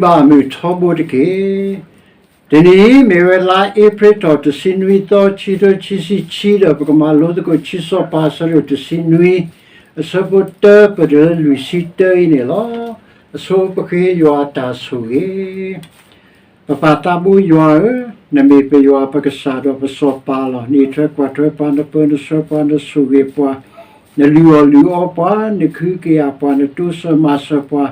ဘၣ်မုာ်ထီဘိတက့ၢ်. တနံၤအံၤမ့ၢ်ဝဲလါအ့ဖြ့ၣ်ထီၣ်တဆံနွံသီ ခံကထိခံဆံခံ ဒီးပကမၤလိသကိးခံစီၤပၤအဆၢဒိၣ်တဆံနွံ အဆၢဖိတၢပတုၤလၢလွံၢ်ဆံတၢအံၤန့ၣ်လီၤ. အဆိပဃ့ယွၤအတၢ်ဆိၣ်ဂ့ၤ ပပၢ်သးဘိယွၤဧၢ, နမ့ၢ်ပယွၤပကစၢ်ဒီးပစီၤပၤလီၤ. နအံးထွဲကွၢ်ထွဲပှၤ, နပၢနဆှၢပှၤ, နဆိၣ်ဂ့ၤပှၤ, နလုၢ်အီၣ်လုၢ်အီပှၤ, နကဟုကယာ်ပှၤ, နတိစၢၤမၤစၢၤပှၤ,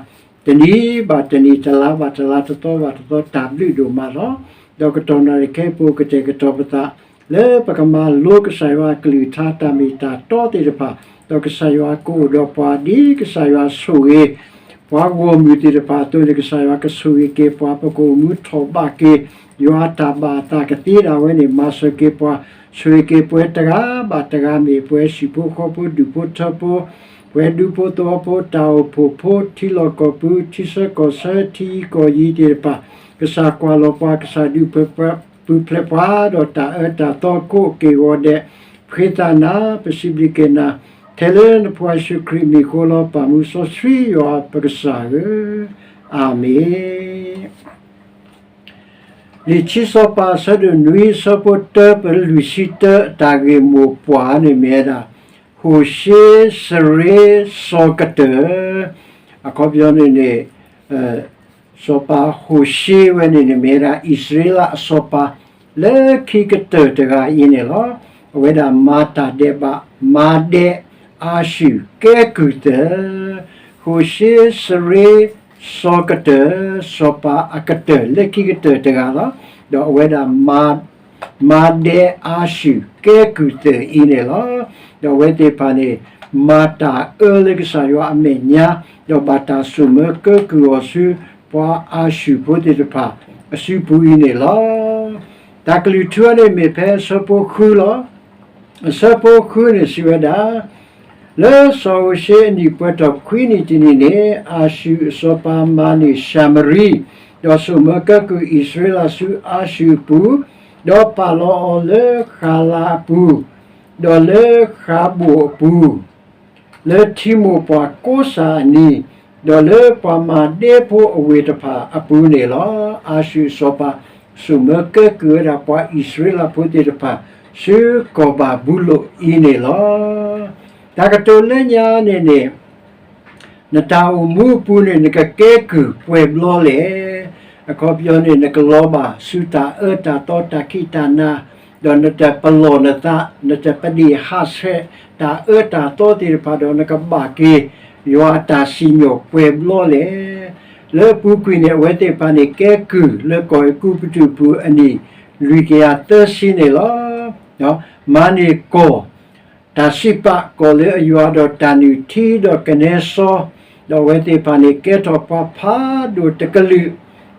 တနံၤဘၣ်တနံၤ, တလါဘၣ်တလါ, တသီဘၣ်တသီ, တၢ်ဘျုးဒိၣ်မးလီၤ. ဒီးကတီၢ်နၣ်ရံၣ်ခဲအံၤပူၤ ကတဲာ်ကတီၤပသး လၢပကမၤလိကစၢ်ယွၤအကလုၢ်ကထါတၢ်မ့ၢ်တၢ်တီသ့ၣ်တဖၣ်, ဒီးကစၢ်ယွၤကအိၣ်ဒီးပှၤ ဒ်ကစၢ်ယွၤဆိၣ်ဂ့ၤ ပှၤဂီၢ်မုၢ်သ့ၣ်တဖၣ်အသိးန့ၣ် ကစၢ်ယွၤကဆိၣ်ဂ့ၤက့ၤပှၤ, ပကအိၣ်မူထီၣ်ဘးက့ၤ ယွၤအတၢ်ဘၣ်အသးကသ့ဒၣ်ဝဲန့ၣ် မၤစၢၤက့ၤပှၤ, ဆိၣ်ဂ့ၤက့ၤပှၤတဂၤဘၣ်တဂၤ မ့ၢ်ပှၤဟံၣ်ဖိဃီဖိ ဒူၣ်ဖိထၢဖိ, ပှၤဒူဖိသဝီဖိ, တၢ်အိၣ်ဖှိၣ်ဖိ, ထံလီၢ်ကီၢ်ပူၤ, ထံဆၢကီၢ်ဆၢ, ထံယံၤကီၢ်ယံၤသ့ၣ်တဖၣ်, ကစၢ်ကွၢ်လီၤပှၤ, ကစၢ်ဒုးပူၤဖျဲးပှၤ, ဒီးတၢ်အၢတၢ်သီကိးက့ၤဂီၤဒဲး, ပဃ့သးနၤ, ပစံးဘျုးက့ၤနၤ ထဲလၢနဖိယ့ၣ်ၡူးခရံာ်မံၤအဃိလီၤ. ပၢ်မူစီဆှံယွၤပကစၢ်ဧၢ, အၤမ့ၣ်. လံာ်ခံစီၤပၤအဆၢဒိၣ်နွံ အဆၢဖိတၢပတုၤလၢလွံၢ်ဆံတၢ အတၢ်ဂ့ၢ်မိၢ်ပှၢ်န့ၣ်မ့ၢ်ဝဲဒၣ် ဟိၤၡ့စရ့စီၤကတၢၢ်, အခီပညီန့ၣ်န့ၣ် စီၤပၤဟိၤၡ့ဝဲန့ၣ်န့ၣ် မ့ၢ်ဝဲဒၣ်အံၣ်စရ့လးအစီၤပၤ လၢခံကတၢၢ်တဂၤအံၤန့ၣ်လီၤ. အဝဲဒၣ်မၤတၢ်ဒဲးဘး မၤဒဲးအၤၡူၢ်ကဲကုၢ်သၢၣ်, ဟိၤၡ့စရ့စီၤကတၢၢ် စီၤပၤအကတၢၢ်လၢခံကတၢၢ်တဂၤလီၤ. ဒီးအဝဲဒၣ် မၤဒဲးအၤၡူၢ်ကဲကုၢ်သၢၣ်အံၤန့ၣ်လီၤ. ဒီးအဝဲသ့ၣ်တဖၣ်န့ၣ် မၤတၢ်အၢလၢကစၢ်ယွၤအမဲာ်ညါ, ဒီးဘၣ်တၢ်စိာ်မၢကဲကုၢ်အီၤဆူ ပှၤအၤၡူၢ်ဖိသ့ၣ်တဖၣ်အစုပူၤအံၤန့ၣ်လီၤ. တၢ်ကလုၢ်ထူန့ၣ်မ့ၢ်ဖဲအဆၢဖိဃုလီၤ. အဆၢဖိဃုန့ၣ်စံးဝဲဒၣ် လၢစီၤဟိၤၡ့အနံၣ်ပှဲၤထီၣ်ခွံနံၣ်တနံၣ်န့ၣ် အၤၡူၢ်အစီၤပၤမၤန့ၢ်ၡၤမရံ, ဒီးစိာ်မၢကဲကုၢ်အံၣ်စရ့လးဆူအၤၡူၢ်အပူၤ, ဒီးပာ်လီၤအီၤလၢဃၤလၤအပူၤ, ဒီးလၢဃၤဘိၣ်အပူၤ, လၢထံမိၢ်ပှၢ်ကိးစၢ်အနံၤ, ဒီးလၢပှၤမၤဒဲဖိအဝ့ၢ်တဖၣ်အပူၤန့ၣ်လီၤ. အၤၡူၢ်အစီၤပၤ စိာ်မၢကဲကုၢ်ဝဲဒၣ်ပှၤအံၣ်စရ့လးဖိသ့ၣ်တဖၣ် ဆူကီၢ်ဘၤဘူလိၣ်အံၤန့ၣ်လီၤ. တၢ်ကတိၤလၢညါန့ၣ်န့ၣ် နတၢ်အိၣ်မူအပူၤန့ၣ် နကကဲကုၢ်ပှဲၤဘျီလဲၣ်. အခီပညီန့ၣ် နကလီၤဘၣ်ဆူတၢ်အၢတၢ်သီတၢ်ခံးတၢ်နၤ, ဒီးနတပလီၢ်နသး, နတပဒ့ၣ်ဟးဆှဲးတၢ်အၢတၢ်သီသ့ၣ်တဖၣ်ဒီး နကဘၣ်က့ၤယွၤအတၢ်စံၣ်ညီၣ်ပှဲၤဘျီလဲၣ်. လၢအပူၤကွံာ်န့ၣ် အဝဲသ့ၣ်တဖၣ်န့ၣ် ကဲကုၢ်လၢကီၢ်အဲၤကူပတူးပူၤအနံၣ်လွံၢ်ကယၤသၢဆံန့ၣ်လီၤ. မၤန့ၢ်ကီၢ် တၢ်စံးပာ်ကီၢ်လၢအယွၤဒီးတၢ်နုၢ်ထံဒီးကနဲစီ, ဒီးအဝဲသ့ၣ်တဖၣ်န့ၣ် ကဲထီၣ်ပှၤဖးဒိၣ်တကလုာ်,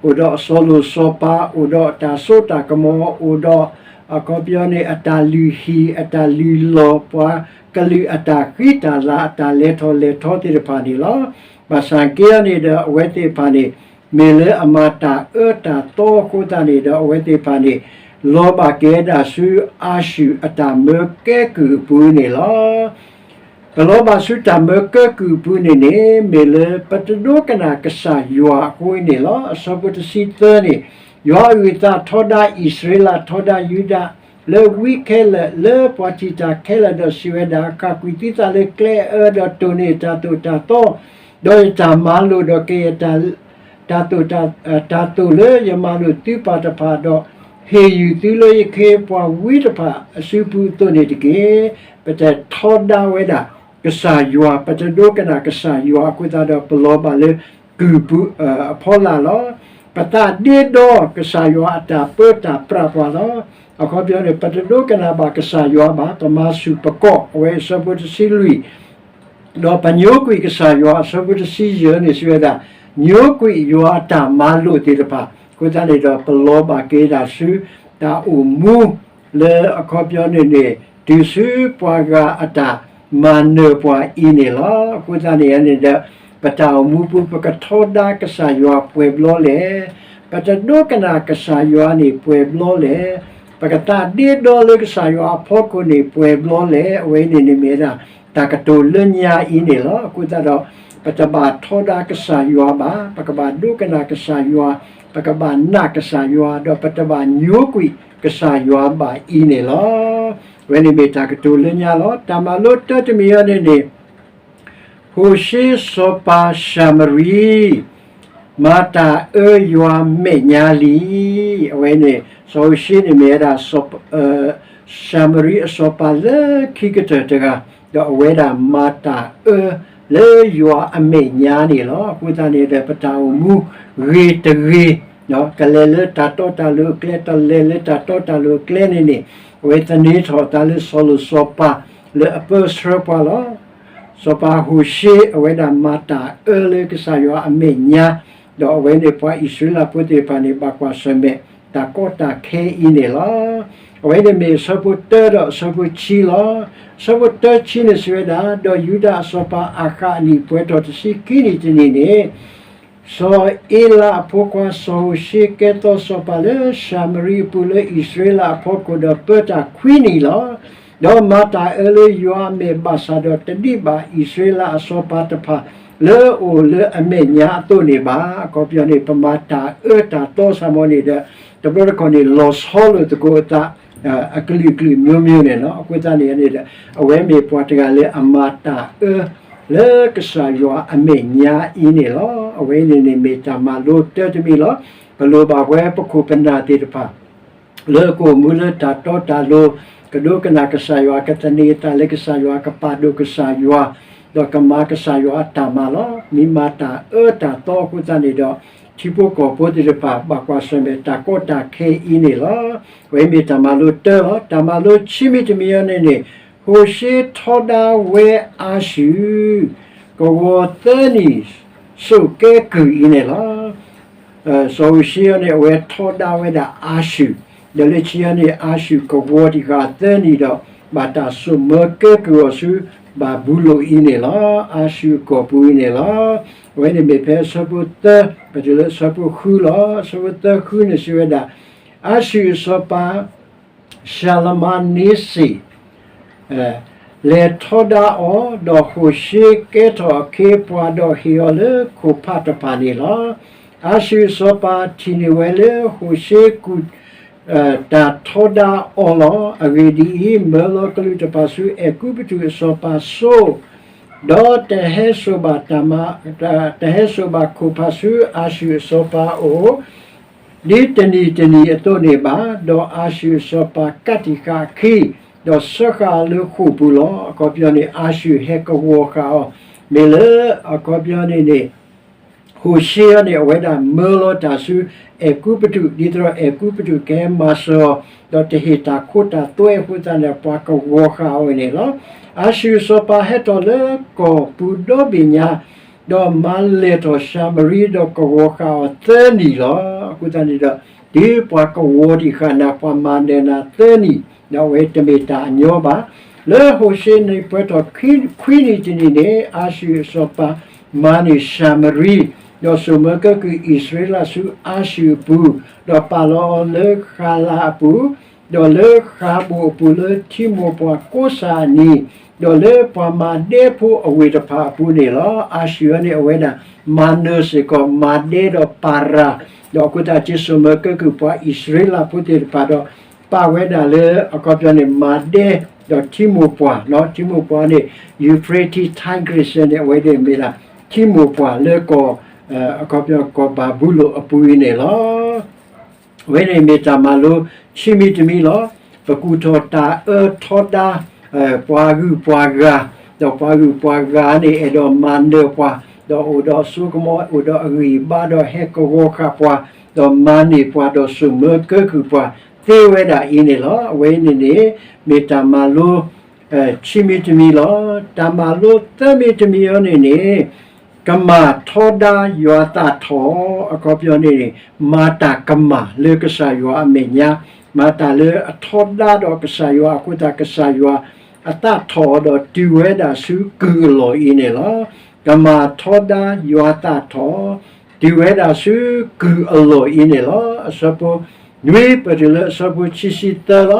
အိၣ်ဒီးအစီၤလိၣ်စီၤပၤ, အိၣ်ဒီးအတၢ်စိတၢ်ကမီၤ, အိၣ်ဒီး အခီပညီန့ၣ် အတၢ်လုၢ်ဟံၣ်, အတၢ်လုၢ်လီၢ်, ပှၤကလုာ်အတၢ်ဃံတၢ်လၤ, အတၢ်လဲၤထီၣ်လဲၤထီသ့ၣ်တဖၣ်န့ၣ်လီၤ. ဘၣ်ဆၣ်က့န့ၣ်ဒီး အဝဲသ့ၣ်တဖၣ်န့ၣ် မ့ၢ်လၢအမၤတၢ်အၢတၢ်သီအဃိသတးန့ၣ်ဒီး အဝဲသ့ၣ်တဖၣ်န့ၣ် လီၤဘၣ်က့ၤဝဲဒၣ်ဆူအၤၡူၢ်အတၢ်မၢကဲကုၢ်အပူၤန့ၣ်လီၤ. ပလီၤဘၣ်ဆူတၢ်မၢကဲကုၢ်အပူၤန့ၣ်န့ၣ် မ့ၢ်လၢပတဒိကနၣ်ကစၢ်ယွၤအဃိန့ၣ်လီၤ. အဆၢဖိတဆံသၢန့ၣ် ယွၤအဂုၤအသးထီဒါအံၣ်စရ့လး ထီဒါယူဒၤ လၢဝံခဲလၢာ် လၢပှၤထံၣ်တၢ်ခဲလၢာ်ဒီးစံးဝဲဒၣ်, ဃၣ်ကွံာ်သုသးလၢကျဲအၢ ဒီးတိၢ်န့ၢ်တၢ်သိၣ်တၢ်သီ ဒီးယတၢ်မၤလိာ်ဒီးကယဲၢ် တၢ်သိၣ်တၢ် တၢ်သိၣ်လၢယမၤလိာ်သုပၢ်တဖၣ်ဒီး ဟ့ၣ်ယုၢ်သုလၢယခ့ပှၤဝံတဖၣ်အစုပူၤအသိးန့ၣ်တက့ၢ်. ပတထီဒါဝဲဒၣ် ကစၢ်ယွၤ, ပတဒိကနၣ်ကစၢ်ယွၤအဃိသတးဒီး ပလီၤဘၣ်လၢကုၢ်ပူၤအဖီလာ်လီၤ. ပသးဒ့ဒီကစၢ်ယွၤအတၢ်ပၢတၢ်ပြးပှၤလီၤ. အခီပညီန့ၣ် ပတဒိကနၣ်ဘၣ်ကစၢ်ယွၤဘၣ်, ပမၤဆူၣ်ပကိး အဝဲအဆၢဖိတဆံလွံၢ် ဒီးပညိကွံာ်ကစၢ်ယွၤ အဆၢဖိတဆံယဲၢ်န့ၣ် စံးဝဲဒၣ်, ညိကွံာ်ယွၤအတၢ်မၤလိာ်သ့ၣ်တဖၣ်, အဃိသတးန့ၣ်ဒီး ပလီၤဘၣ်က့ၤဒၣ်ဆူ တၢ်အိၣ်မူ လၢအခီပညီန့ၣ်န့ၣ် တုၤဆူပှၤဂၤအတၢ်မၤနၢၤပှၤအံၤန့ၣ်လီၤ. အဃိသတးန့ၣ်န့ၣ်ဒီး ပတၢ်အိၣ်မူပူၤ ပကထီဒါကစၢ်ယွၤပှဲၤဘျီလဲၣ်, ပတဒိကနၣ်ကစၢ်ယွၤန့ၣ်ပှဲၤဘျီလဲၣ်, ပကသးဒ့ဒီလၢကစၢ်ယွၤအဖီခိၣ်န့ၣ်ပှဲၤဘျီလဲၣ်, အဝဲန့ၣ်န့ၣ်မ့ၢ်ဝဲဒၣ် တၢ်ကတိၤလၢညါအံၤန့ၣ်လီၤ. အဃိသတးဒီး ပတဘၣ်ထီဒါကစၢ်ယွၤဘၣ်, ပကဘၣ်ဒိကနၣ်ကစၢ်ယွၤ, ပကဘၣ်နာ်ကစၢ်ယွၤ, ဒီးပတဘၣ်ညိကွံာ်ကစၢ်ယွၤဘၣ်အံၤန့ၣ်လီၤ. အဝဲန့ၣ်မ့ၢ်တၢ်ကတိၤလၢညါလီၤ. တၢ်မၤလိတၢတမံၤအံၤန့ၣ်န့ၣ် ဟိၤၡ့စီၤပၤၡၤမရံ မၤတၢ်အၢယွၤအမဲာ်ညါလံ. အဝဲန့ၣ် စီၤဟိၤၡ့န့ၣ်မ့ၢ်ဝဲဒၣ် ၡၤမရံအစီၤပၤလၢခံကတၢၢ်တဂၤ, ဒီးအဝဲဒၣ်မၤတၢ်အၢလၢယွၤအမဲာ်ညါန့ၣ်လီၤ. အဃိသတးန့ၣ်ဒီး ပတၢ်အိၣ်မူဂ့ၤတဂ့ၤ ကလဲၤလၢတၢ်တီတၢ်လိၤအကျဲ, တလဲၤလၢတၢ်တီတၢ်လိၤအကျဲန့ၣ်န့ၣ်, အဝဲသန့ၤထီၣ်အသးလၢစီၤလိၤစီၤပၤလၢအပၢဆှၢပှၤလီၤ. စီၤပၤဟိၤၡ့ အဝဲဒၣ်မၤတၢ်အၢလၢကစၢ်ယွၤအမဲာ်ညါ, ဒီးအဝဲန့ၣ်ပှၤအံၣ်စရ့လးဖိသ့ၣ်တဖၣ်န့ၣ် ဘၣ်ကွၢ်ဆၢၣ်မဲာ်တၢ်ကီတၢ်ခဲအံၤန့ၣ်လီၤ. အဝဲန့ၣ်မ့ၢ်အဆၢဖိတၢဒီးအဆၢဖိခံလီၤ. အဆၢဖိတၢခံန့ၣ်စံးဝဲဒၣ်, ဒီးယူဒၤအစီၤပၤအၤဃးအနံၣ်ပှဲၤထီၣ်တဆံခံနံၣ်တနံၣ်န့ၣ် စီၤအ့လးအဖိခွါစီၤဟိၤၡ့ကဲသီစီၤပၤလၢၡၤမရံအပူၤလၢအံၣ်စရ့လးအဖီခိၣ်ဒီးပၢတၢ်ခွံနံၣ်လီၤ. ဒီးမၤတၢ်အၢလၢယွၤအမဲာ်ဘၣ်ဆၣ်ဒီးတဒံးဘၣ်အံၣ်စရ့လးအစီၤပၤတဖၣ်လၢအအိၣ်လၢအမဲာ်ညါအသိးန့ၣ်ဘၣ်. အခီပညီန့ၣ် ပမၤတၢ်အၢတၢ်သီစ့ၢ်ကီးန့ၣ်ဒီး တဘျီတခီၣ်န့ၣ် လီၤဆီလိာ်သကိးအသး အကလုာ်ကလုာ်မျိုးမျိုးန့ၣ်လီၤ. အဃိသတးန့ၣ်န့ၣ်ဒီး အဝဲမ့ၢ်ပှၤတဂၤလၢအမၤတၢ်အၢ လၢကစၢ်ယွၤအမဲာ်ညါအံၤန့ၣ်လီၤ. အဝဲန့ၣ်န့ၣ်မ့ၢ်တၢ်မၤလိတၢတမံၤလီၤ. ပလိၣ်ဘၣ်ပဝဲပခိၣ်ပနၢ်သ့ၣ်တဖၣ် လၢကအိၣ်မူလၢတၢ်တီတၢ်လိၤ, ကဒိကနၣ်ကစၢ်ယွၤ, ကသန့ၤအသးလၢကစၢ်ယွၤ, ကပာ်ဒိၣ်ကစၢ်ယွၤ, ဒီးကမၤကစၢ်ယွၤအတၢ်မၤလီၤ. မ့ၢ်မၤတၢ်အၢတၢ်သီအဃိသတးန့ၣ်ဒီး ထံဖိကီၢ်ဖိသ့ၣ်တဖၣ်ဘၣ်ကွၢ်ဆၢၣ်မဲာ်တၢ်ကီတၢ်ခဲအံၤန့ၣ်လီၤ. အဝဲမ့ၢ်တၢ်မၤလိတၢလီၤ. တၢ်မၤလိခံမံၤတမံၤအံၤန့ၣ်န့ၣ် ဟိၤၡ့ထီဒါဝဲအၤၡူၣ် ကဝီၤသၢနံၣ် စိာ်ကဲကုၢ်အံၤန့ၣ်လီၤ. စီၤဟိၤၡ့အံၤန့ၣ် အဝဲထီဒါဝဲဒၣ်အၤၡူၣ်, ဒီးလၢခံအံၤန့ၣ် အၤၡူၣ်ကဝီၤတံၢ်ဃာ်သၢနံၣ်ဒီး ဘၣ်တၢ်စိာ်မၢကဲကုၢ်အီၤဆူဘၤဘူလိၣ်အံၤန့ၣ်လီၤ. အၤၡူၣ်အကီၢ်ပူၤအံၤန့ၣ်လီၤ. အဝဲန့ၣ်မ့ၢ်ဖဲအဆၢဖိသၢ ပတုၤလၢအဆၢဖိဃုလီၤ. အဆၢဖိသၢဃုန့ၣ်စံးဝဲဒၣ်, အၤၡူၣ်အစီၤပၤ ၡၤလမၤန့စ့ၣ် လဲၤထီဒါအီၤ, ဒီးဟိၤၡ့ကဲထီၣ်အခ့အပှၤဒီးဟ့ၣ်အီၤလၢခိၣ်ဖးတဖၣ်န့ၣ်လီၤ. အၤၡူၣ်အစီၤပၤထံၣ်န့ၢ်ဝဲလၢဟိၤၡ့ကူၣ် တၢ်ထီဒါအီၤလီၤ. အဂ့ၢ်ဒ်အံၤ, မၢလီၤကလူးတဖၣ်ဆူအဲၤကူပတူးအစီၤပၤစိ, ဒီးတဟဲစိာ်ဘၣ်တၢ်မၤ, တဟဲစိာ်ဘၣ်ခိၣ်ဖးဆူအၤၡူၣ်အစီၤပၤအအိၣ် ဒ်တနံၤတနံၤအသိးန့ၣ်ဘၣ်. ဒီးအၤၡူၣ်အစီၤပၤကးတံာ်ဃာ်အခံ, ဒီးစၢဃာ်အီၤလၢဃိာ်ပူၤလီၤ. အခီပညီန့ၣ် အၤၡူၣ်ဟဲကဝီၤဃာ်အီၤ, မ့ၢ်လၢအခီပညီန့ၣ်န့ၣ် ဟိၤၡ့အံၤန့ၣ် အဝဲဒၣ်မၢလီၤတၢ်ဆူအဲၤကူပတူး ဒ်သိးဒီးအဲၤကူပတူးကဟဲမၤစၢၤအီၤ, ဒီးတဟ့ၣ်တၢ်ခိတၢ်သွဲအဃိသတးန့ၣ် ပှၤကဝီၤဃာ်အီၤန့ၣ်လီၤ. အၤၡူၣ်အစီၤပၤဟဲထီၣ်လၢကီၢ်ပူၤဒီဘ့ၣ်ညါ ဒီးမၤလဲၢ်ထီၣ်ၡၤမရံ ဒီးကဝီၤဃာ်အီၤသၢနံၣ်လီၤ. အဃိသတးန့ၣ်ဒီး ဒ်ပှၤကဝီၤတံၢ်ဃာ်နၤ ပှၤမၤနၢၤနၤသၢနံၣ်, ဒီးအဝဲတမ့ၢ်တၢ်အညီဘၣ်. လၢဟိၤၡ့နံၣ်ပှဲၤထီၣ်ခွံနံၣ်တနံၣ်န့ၣ် အၤၡူၣ်အစီၤပၤမၤန့ၢ်ၡၤမရံ, ဒီးစိာ်မၢကဲကုၢ်အံၣ်စရ့လးဆူအၤၡူၣ်အပူၤ, ဒီးပာ်လီၤအီၤလၢဃၤလၤအပူၤ, ဒီးလၢဃၤဘိၣ်အပူၤလၢထံမိၢ်ပှၢ်ကိးစၢ်အနံၤ, ဒီးလၢပှၤမၤဒဲဖိအဝ့ၢ်တဖၣ်အပူၤန့ၣ်လီၤ. အၤၡူၣ်အံၤန့ၣ် အဝဲဒၣ်မၤနၢၤစ့ၢ်ကီး မၤဒဲဒီးပၤရၤ, ဒီးအဃိသတးက့ၤစိာ်မၢကဲကုၢ်ပှၤအံၣ်စရ့လးဖိသ့ၣ်တဖၣ်ဒီး ပာ်ဝဲဒၣ်လၢအခီပညီန့ၣ် မၤဒဲဒီးထံမိၢ်ပှၢ်, ထံမိၢ်ပှၢ်န့ၣ် Euphrates Tigris န့ၣ် အဝဲဒၣ်မ့ၢ်ဒၣ် ထံမိၢ်ပှၢ်လၢကီၢ် အခီပညီကီၢ်ဘၤဘူလိၣ်အပူၤအံၤန့ၣ်လီၤ. အဝဲန့ၣ်မ့ၢ်တၢ်မၤလိခံမံၤတမံၤလီၤ. ပကူၣ်ထီၣ်တၢ်အၢထီဒါ ပှၤဂုၤပှၤဂၤ, ဒီးပှၤဂုၤပှၤဂၤန့ၣ် အဲၣ်ဒိးမၤနၢၤပှၤ, ဒီးအိၣ်ဒီးအစိကမီၤ အိၣ်ဒီးအဂံၢ်အဘါ ဒီးဟဲကဝီၤဃာ်ပှၤ, ဒီးမၤန့ၢ်ပှၤ ဒီးစိာ်မၢကဲကုၢ်ပှၤသ့ဝဲဒၣ်အံၤန့ၣ်လီၤ. အဝဲအံၤန့ၣ်န့ၣ် မ့ၢ်တၢ်မၤလိ ခံမံၤတမံၤလီၤ. တၢ်မၤလိသၢမံၤတမံၤအံၤန့ၣ်န့ၣ် ကမၢ်ထီဒါယွၤသးထီၣ်, အခီပညီန့ၣ်န့ၣ် မၤတၢ်ကမၣ်လၢကစၢ်ယွၤအမဲာ်ညါ, မၤတၢ်လၢအထီဒါဒီးကစၢ်ယွၤအဃိသတး ကစၢ်ယွၤအသးထီၣ်အီၤဒီးတုၤဝဲဒၣ်ဆူကုၢ်အလီၢ်အံၤန့ၣ်လီၤ. ကမၢ်ထီဒါယွၤသးထီၣ်, တုၤဝဲဒၣ်ဆူကုၢ်အလီၢ်အံၤန့ၣ်လီၤ. အဆၢဖိ နွံပတုၤလၢအဆၢဖိခံဆံသၢလီၤ.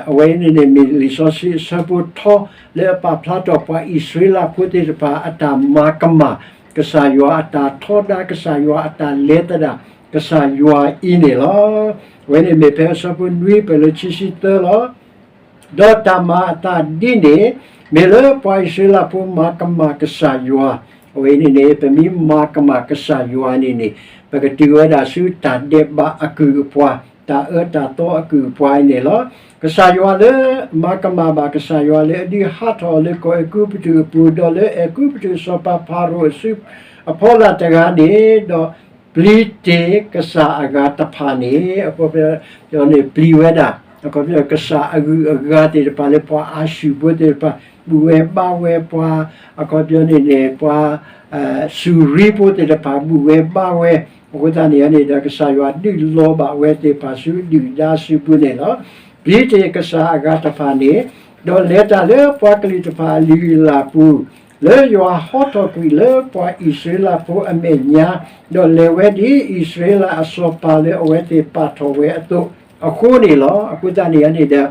အဝဲအံၤန့ၣ်န့ၣ် မ့ၢ်လံာ်စီဆှံအဆၢဖိထီ လၢအပာ်ဖျါထီၣ်ပှၤအံၣ်စရ့လးဖိသ့ၣ်တဖၣ် အတၢ်မၤကမၣ်ကစၢ်ယွၤ, အတၢ်ထီဒါကစၢ်ယွၤ, အတၢ်လဲၤသဒၣ်ကစၢ်ယွၤအံၤန့ၣ်လီၤ. အဝဲန့ၣ်မ့ၢ်ဖဲအဆၢဖိနွံပတုၤလၢခံဆံသၢလီၤ. ဒီးတၢ်မၤအသးဒ်န့ၣ် မ့ၢ်လၢပှၤအံၣ်စရ့လးဖိမၤကမၣ်ကစၢ်ယွၤ. အဝဲန့ၣ်န့ၣ် ပမ့ၢ်မၤကမၣ်ကစၢ်ယွၤန့ၣ်န့ၣ် ပကတုၤဝဲဒၣ်ဆူတၢ်ဒဲးဘးအကုၢ်အပှၤ, တၢ်အၢတၢ်သီအကုၢ်အပှၤအံၤန့ၣ်လီၤ. ကစၢ်ယွၤလၢ မၤကမၣ်ဘၣ်ကစၢ်ယွၤလၢအဒုးဟးထီၣ်အီၤလၢကီၢ်အဲၤကူပတူးအပူၤ, ဒီးလၢအဲၤကူပတူးစီၤပၤဖၤရိၤအစုအဖီလာ်တဂၤန့ၣ်, ဒီးပျံၤတ့ၢ်ကစၢ်အဂၤတဖၣ်န့ၣ်, အခီပညီန့ၣ် ပျံၤဝဲဒၣ် အခီပညီကစၢ်အဂုၤအဂၤသ့ၣ်တဖၣ်လၢပှၤအၤၡူၢ်ဖိသ့ၣ်တဖၣ် ဘူၣ်ဝဲဘါဝဲပှၤ, အခီပညီန့ၣ်န့ၣ် ပှၤ စူၤရံဖိသ့ၣ်တဖၣ် ဘူၣ်ဝဲဘါဝဲ, အဃိသတးန့ၣ်န့ၣ်ဒီး ကစၢ်ယွၤဒုးလီၤဘၣ်ဝဲသ့ၣ်တဖၣ်ဆူဒုၣ်ဒါစုပူၤန့ၣ်လီၤ. ပျံၤတ့ၢ်ကစၢ်အဂၤတဖၣ်န့ၣ်, ဒီးလဲၤတၢ်လၢပှၤကလုာ်တဖၣ်အလုၢ်အလၢ်ပူၤ, လၢယွၤဟီထီၣ်ကွံာ်လၢပှၤအံၣ်စရ့လးဖိအမဲာ်ညါ, ဒီးလဲၤဝဲဒ်အံၣ်စရ့လးအစီၤပၤလၢအဝဲသ့ၣ်ပာ်ထီၣ်ဝဲအသိးအဃိန့ၣ်လီၤ. အဃိသတးန့ၣ်န့ၣ်ဒီး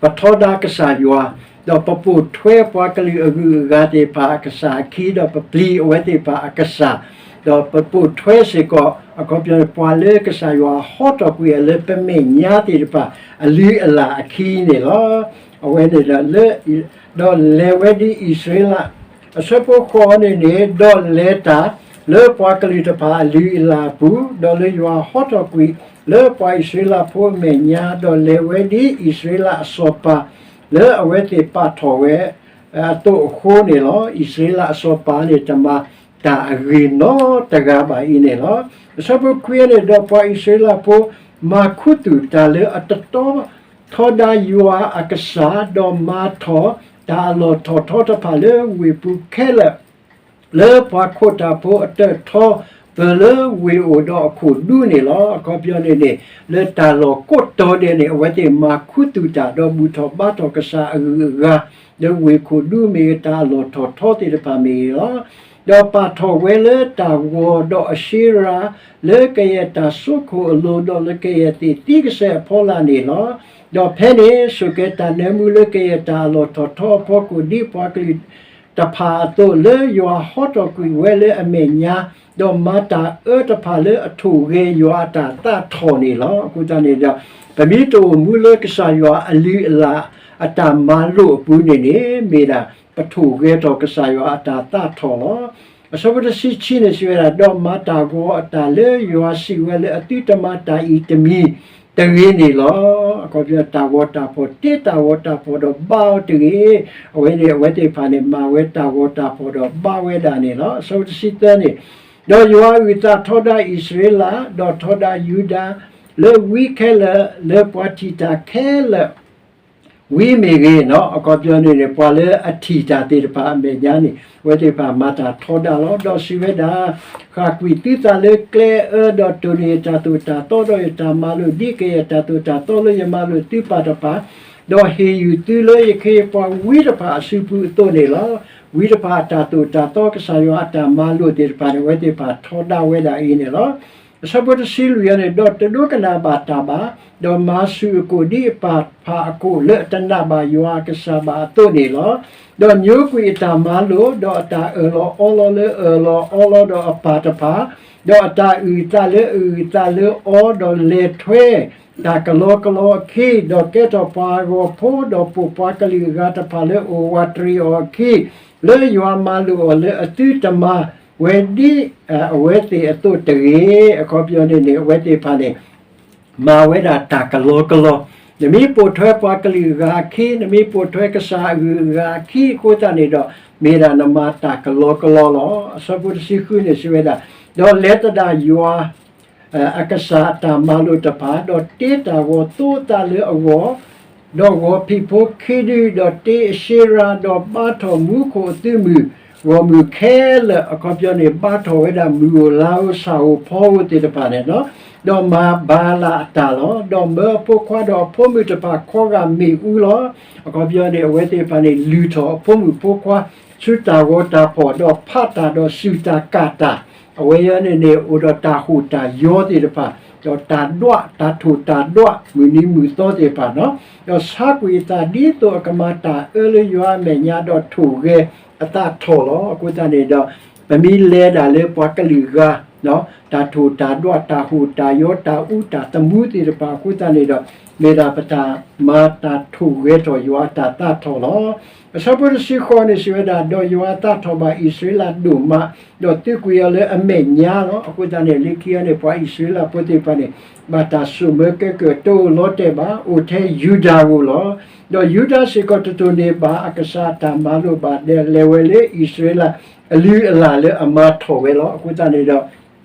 ပထီဒါကစၢ်ယွၤ, ဒီးပပိာ်ထွဲပှၤကလုာ်အဂုၤအဂၤသ့ၣ်တဖၣ်အကစၢ်အခံ, ဒီးပပျံၤအဝဲသ့ၣ်တဖၣ်အကစၢ်, ဒီးပပိာ်ထွဲစ့ၢ်ကီး အခီပညီပှၤလၢကစၢ်ယွၤဟီထီၣ်ကွံာ်အီၤလၢပမဲာ်ညါသ့ၣ်တဖၣ် အလုၢ်အလၢ်အခံန့ၣ်လီၤ. အဝဲန့ၣ်ဒီး ဒီးလဲၤဝဲဒ်အံၣ်စရ့လး, အဆၢဖိဃိးန့ၣ်န့ၣ်, ဒီးလဲၤတၢ်လၢပှၤကလုာ်တဖၣ်အလုၢ်အလၢ်အပူၤ, ဒီးလၢယွၤဟီထီၣ်ကွံာ်လၢပှၤအံၣ်စရ့လးဖိအမဲာ်ညါ, ဒီးလဲၤဝဲဒ်အံၣ်စရ့လးအစီၤပၤ လၢအဝဲသ့ၣ်ပာ်ထီၣ်ဝဲအသိးအဃိန့ၣ်လီၤ. အံၣ်စရ့လးအစီၤပၤန့ၣ် တမၤတၢ်အဂ့ၤနီတဂၤဘၣ်အံၤန့ၣ်လီၤ. အဆၢဖိခွံန့ၣ်, ဒီးပှၤအံၣ်စရ့လးဖိမၤခူသူၣ်တၢ်လၢအတတီ ထီဒါယွၤအကစၢ်, ဒီးမၤထီၣ်တၢ်အလီၢ်ထီၣ်ထီတဖၣ်လၢဝ့ၢ်ပူၤခဲလၢာ် လၢပှၤခိးတၢ်ဖိအတၢၣ်ထီ ပၢၢ်လၢဝ့ၢ်အိၣ်ဒီးအခိၣ်ဒူန့ၣ်လီၤ. အခီပညီန့ၣ်န့ၣ် လၢတၢ်လီၢ်ကိးတီၤဒဲးန့ၣ် အဝဲသ့ၣ်မၤခူသူၣ်တၢ် ဒီးဘူၣ်ထီၣ်ဘါထီၣ်ကစၢ်အဂုၤအဂၤ လၢဝ့ၢ်ခိၣ်ဒူမ့ၢ်ဂ့ၤ တၢ်အလီၢ်ထီၣ်ထီသ့ၣ်တဖၣ်မ့ၢ်ဂ့ၤလီၤ. ဒီးပာ်ထီၣ်ဝဲလၢတၢ်ဂီၤဒီးအၡ့ရၤ လၢကယဲၢ်တၢ်စိခိၣ်အလိၤ ဒီးလၢကယဲၢ်သ့ၣ်သံကစဲးအဖီလာ်န့ၣ်လီၤ. ဒီးဖဲန့ၣ် ဆိၣ်ကဲၤတၢ်နၢမူလၢကယဲၢ်တၢ်အလီၢ်ထီၣ်ထီအဖီခိၣ် ဒ်ပှၤကလုာ်တဖၣ်အသိး လၢယွၤဟီထီၣ်ကွံာ်ဝဲလၢအမဲာ်ညါ, ဒီးမၤတၢ်အၢတဖၣ်လၢအထိၣ်ဂဲၤယွၤအတၢ်သးထီၣ်န့ၣ်လီၤ. အဃိသတးန့ၣ်ဒီး ပမ့ၢ်တအိၣ်မူလၢကစၢ်ယွၤအလုၢ်အလၢ်အတၢ်မၤလိာ်အပူၤန့ၣ်န့ၣ် မ့ၢ်ဒၣ်ပထိၣ်ဂဲၤထီၣ်ကစၢ်ယွၤအတၢ်သးထီၣ်လီၤ. အဆၢဖိတဆံခံန့ၣ်စံးဝဲဒၣ်, ဒီးမၤတၢ်ဂီၤအတၢ်လၢယွၤစံးဝဲလၢအသုတမၤတၢ်အံၤတမံၤတဂ့ၤန့ၣ်လီၤ. အခီပညီတၢ်ဂီၤတၢ်ဖီၣ်, တ့တၢ်ဂီၤတၢ်ဖီၣ်ဒီးဘါအီၤတဂ့ၤ. အဝဲန့ၣ်အဝဲသ့ၣ်တဖၣ်န့ၣ် မၤဝဲတၢ်ဂီၤတၢ်ဖီၣ်ဒီးဘါဝဲဒၣ်န့ၣ်လီၤ. အဆၢဖိတဆံသၢန့ၣ်, ဒီးယွၤအုၣ်သးထီဒါအံၣ်စရ့လး, ဒီးထီဒါယူဒၤ, လၢဝံခဲလၢာ်, လၢပှၤထံၣ်တၢ်ခဲလၢာ် ဝံမ့ၢ်ဂ့ၤနီၤ, အခီပညီန့ၣ်န့ၣ် ပှၤလၢအထံၣ်တၢ်သ့ၣ်တဖၣ်အမဲာ်ညါန့ၣ် အဝဲသ့ၣ်တဖၣ်မၤတၢ်ထီဒါလီၤ. ဒီးစံးဝဲဒၣ်, ဃၣ်ကွံာ်သုသးလၢကျဲအၢ, ဒီးတိၢ်န့ၢ်ယတၢ်သိၣ်တၢ်သီ, ဒီးယတၢ်မၤလိာ်ဒ်ကယဲၢ်တၢ်သိၣ်တၢ်သီလၢယမၤလိာ်သုပၢ်တဖၣ်, ဒီးဟ့ၣ်ယုၢ်သုလၢယခ့ယပှၤဝံတဖၣ်အစုပူၤအသိးန့ၣ်လီၤ. ဝံတဖၣ်အတၢ်သိၣ်တၢ်သီ ကစၢ်ယွၤအတၢ်မၤလိာ်သ့ၣ်တဖၣ်န့ၣ် အဝဲသ့ၣ်တဖၣ်ထီဒါဝဲဒၣ်အံၤန့ၣ်လီၤ. အဆၢဖိတဆံလွံၢ်န့ၣ်, ဒီးတဒိကနၣ်ဘၣ်တၢ်ဘၣ်, ဒီးမၤဆူၣ်အကိာ်ဒ်အပၢ်တဖၣ်အကိာ်လၢအတနာ်ဘၣ်ယွၤအကစၢ်ဘၣ်အသိးန့ၣ်လီၤ. ဒီးညိကွံာ်အတၢ်မၤလိာ်, ဒီးအတၢ်အၢၣ်လီၤအီလီၤလၢအၢၣ်လီၤအီလီၤဒီးအပၢ်တဖၣ်, ဒီးအတၢ်အုၣ်အသးလၢအအုၣ်အသးလၢအီၤ, ဒီးလဲၤထွဲတၢ်ကလီကလီအခံ, ဒီးကဲထီၣ်ပှၤဂီၤဖိ, ဒီးပိာ်ပှၤကလုာ်အဂၤတဖၣ်လၢအအိၣ်ဝးတရံးအီၤအခံ, လၢယွၤမၤလိာ်အီၤလၢအသုတမၤဝဲဒ်အဝဲသ့ၣ်အသိးတဂ့ၤ. အခီပညီန့ၣ်န့ၣ် အဝဲသ့ၣ်တဖၣ်န့ၣ် မၤဝဲဒၣ်တၢ်ကလီကလီ, နမ့ၢ်ပိာ်ထွဲပှၤကလုာ်အဂၤအခံ, နမ့ၢ်ပိာ်ထွဲကစၢ်အဂုၤအဂၤအခံအဃိသတးန့ၣ်ဒီး မ့ၢ်ဒၣ်နမၤတၢ်ကလီကလီလီၤ. အဆၢဖိတဆံဃုန့ၣ်စံးဝဲဒၣ်, ဒီးလဲၤသဒၣ်ယွၤ အကစၢ်အတၢ်မၤလိာ်တဖၣ်, ဒီးတ့တၢ်ဂီၤသိသးလၢအဂီၢ်, ဒီးဂီၤဖံးဖိခ့ဒု, ဒီးတ့အၡ့ရၤ, ဒီးဘါထီၣ်မူခိၣ်အသုးမုၢ်ဂီၢ်မုၢ်ခဲလၢာ်, အခီပညီန့ၣ် ဘါထီၣ်ဝဲဒၣ်မုၢ်ဧိၤလါဧိၤဆၣ်ဧိၤဖီဧိၤသ့ၣ်တဖၣ်န့ၣ်လီၤ. ဒီးမၤဘၤလးအတၢ်လီၤ. ဒီးမၢအဖိခွါဒီးအဖိမုၣ်တဖၣ်ခီဂာ်မ့ၣ်အူလီၤ. အခီပညီန့ၣ် အဝဲသ့ၣ်တဖၣ်န့ၣ် လုၢ်ထီၣ်အဖိမုၣ်ဖိခွါ ဆူတၢ်ဂီၤတၢ်ဖီၣ်, ဒီးဖးတၢ်ဒီးစူၢ်တၢ်ကၢ်တၢ်, အဝဲအံၤန့ၣ်န့ၣ် အိၣ်ဒီးတၢ်ဟူးတၢ်ယီၤသ့ၣ်တဖၣ်, ဒီးတၢ်ဒွး တၢ်ထိၣ်တၢ်ဒွး မုၢ်နံၤမုၢ်သီသ့ၣ်တဖၣ်နီၤ, ဒီးဆါကွံာ်အသးဒ်သိးအကမၤတၢ်အၢလၢယွၤအမဲာ်ညါ ဒီးထိၣ်ဂဲၤအသးထီၣ်လီၤ. အဃိသတးန့ၣ်ဒီး ပမ့ၢ်လဲၤဒၣ်လၢပှၤကလုာ်ဂၤ တၢ်ထိၣ်တၢ်ဒွး တၢ်ဟိၣ်တၢ်ယီၤ တၢ်အူတၢ်သမူသ့ၣ်တဖၣ်အဃိသတးန့ၣ်ဒီး မ့ၢ်ဒၣ်ပတၢ်မၤတၢ်ထိၣ်ဂဲၤထီၣ်ယွၤအတၢ်သးထီၣ်လီၤ. အဆၢဖိတဆံဃိးန့ၣ် စံးဝဲဒၣ်, ဒီးယွၤအသးထီၣ်ဘၣ်အံၣ်စရ့လးဒိၣ်မး, ဒီးသုးကွံာ်အီၤလၢအမဲာ်ညါလီၤ. အဃိသတးန့ၣ် လၢခံအံၤန့ၣ် ပှၤအံၣ်စရ့လးဖိသ့ၣ်တဖၣ်န့ၣ် ဘၣ်တၢ်ဆိၣ်မၢကဲကုၢ် တအိၣ်လီၤတဲာ်ဘၣ်, အိၣ်ထဲယူဒၤဧိၤလီၤ. ဒီးယူဒၤစ့ၢ်ကီးတတိၢ်န့ၢ်ဘၣ်အကစၢ်အတၢ်မၤလိာ်ဘၣ်ဒဲး လဲၤဝဲလၢအံၣ်စရ့လးအလုၢ်အလၢ်လၢအမၤထီၣ်ဝဲလီၤ. အဃိသတးန့ၣ်ဒီး